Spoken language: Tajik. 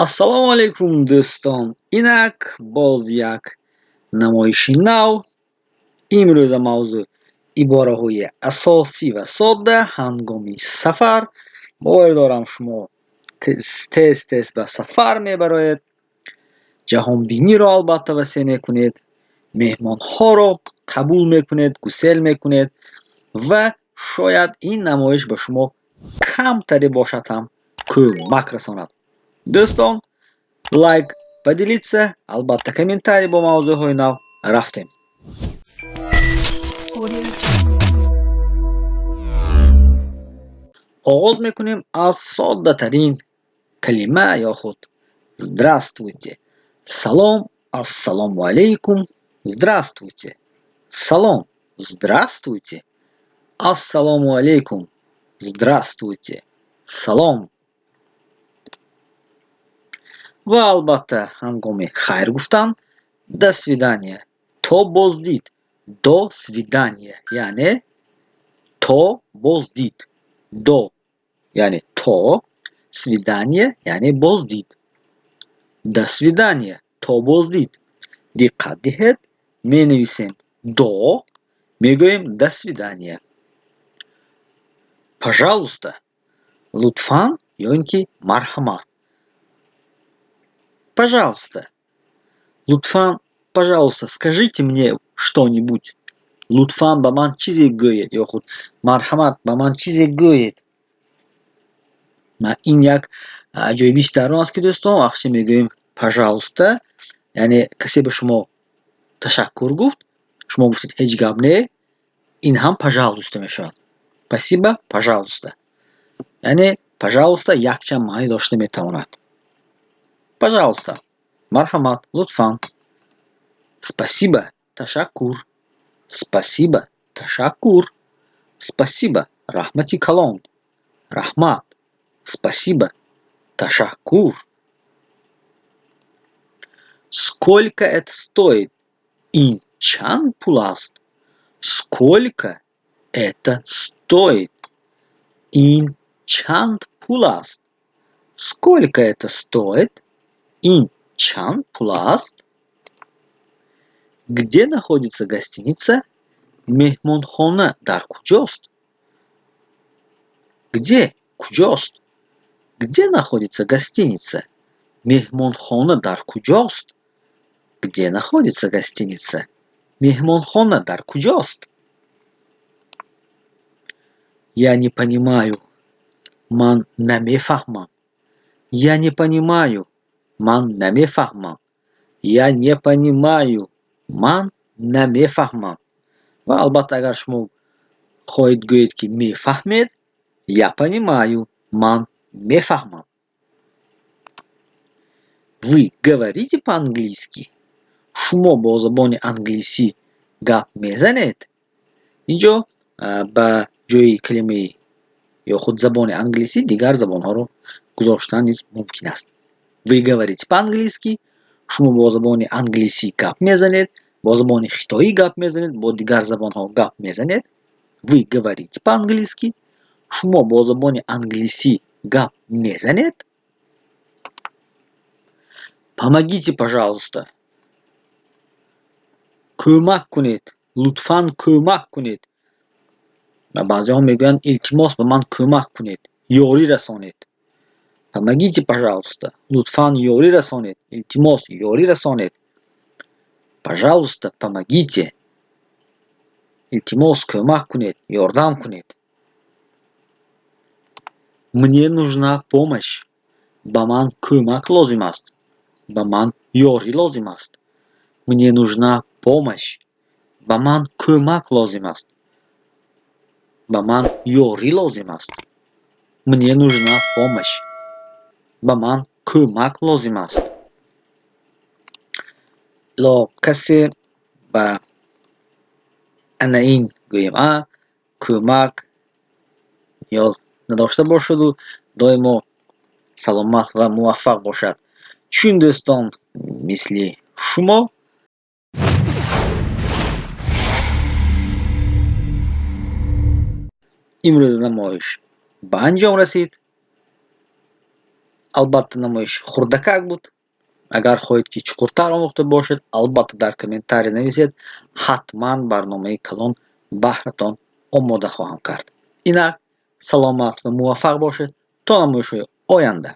Ассалому алайкум, дӯстон! Инак боз як намоиши нав. Имрӯза мавзӯъ ибораҳои асосӣ ва содда ҳангоми сафар. Бовар дорам, шумо тез тез ба сафар мебароед, ҷаҳонбиниро албатта васеъ мекунед, меҳмонҳоро қабул мекунед, гусел мекунед ва шояд ин намоиш ба шумо камтаре бошад ҳам кӯмак расонад. Дӯстон, лайк, поделиться, албатта комментарий. Бо мавзӯъҳои нав рафтем. Оғоз мекунем аз соддатарин калима ё худ «здравствуйте», салом, ассалому алайкум. Здравствуйте, салом, здравствуйте, ассалому алайкум, здравствуйте, салом. Ва албатта ҳангоми хайр гуфтан «до свидания», то боздид. До свидания яъне то боздид, до яъне то, свидания яъне боздид, до свидания, то боздид. Диққат диҳед, менависем до, мегӯем до свидания. Пожалуйста, лутфан ё ин ки марҳамат. Пожалуйста, лутфан. Пожалуйста, скажите мне что-нибудь. Лутфан, ба ман чизе гӯед ё худ марҳамат, ба ман чизе гӯед. Ин як аҷоибиси дар он аст, ки, дӯстон, вақте мегӯем «пожалуйста», яъне касе ба шумо ташаккур гуфт, шумо гуфтед «ҳеҷ гап не», ин ҳам «пожалуйста» мешавад. Спасибо, пожалуйста. Яъне «пожалуйста» якчанд маънӣ дошта метавонад. Пожалуйста, марҳамат, лутфан. Спасибо, ташаккур. Спасибо, ташаккур. Спасибо, раҳмати калон, раҳмат. Спасибо, ташаккур. Сколько это стоит? Ин чанд пул аст? Сколько это стоит? Ин чанд пул аст? Сколько это стоит? Ин чанд пул аст? Где находится гостиница? Меҳмонхона дар куҷост? Где, куҷост. Где находится гостиница? Меҳмонхона дар куҷост? Где находится гостиница? Меҳмонхона дар куҷост? Я не понимаю, ман намефаҳмам. Я не понимаю, ман намефаҳмам. Я не понимаю, ман намефаҳмам. Ва албатта, агар шумо хоҳед гӯед, ки мефаҳмед, я понимаю, ман мефаҳмам. Вы говорите по-английски? Шумо бо забони англисӣ гап мезанед? Инҷо ба ҷои калимаи ё худ забони англисӣ дигар забонҳоро гузоштан низ мумкин аст. Вы говорите по-английски, шумо бо забони англисӣ гап мезанед, бо забони хитоӣ гап мезанед, бо дигар забонҳо гап мезанед. Вы говорите по-английски, шумо бо забони англисӣ гап мезанед. Помогите, пожалуйста, кӯмак кунед, лутфан кӯмак кунед. Ва баъзеҳо мегӯянд: илтимос, ба ман кӯмак кунед, ёрӣ расонед. Помогите, пожалуйста, лутфан ёрӣ расонед, илтимос, ёрӣ расонед. Пожалуйста, помогите, илтимос, кӯмак кунед, ёрдам кунед. Мне нужна помощь, ба ман кӯмак лозим аст, ба ман ёрӣ лозим аст. Мне нужна помощь, ба ман кӯмак лозим аст, ба ман ёрӣ лозим аст. Мне нужна помощь, ба ман кӯмак лозим аст. Ло касе ба ана ин гӯем а кӯмак ниёз надошта бошаду доимо саломат ва муваффақ бошад. Чун дӯстон мисли шумо имрӯз намоиш ба анҷом расид. Албатта, намоиши хурдакак буд. Агар хоҳед, ки чуқуртар омӯхта бошед, албатта, дар комментарий нависед, ҳатман барномаи калон баҳратон омода хоҳам кард. Инак, саломат ва муваффақ бошед то намоишҳои оянда.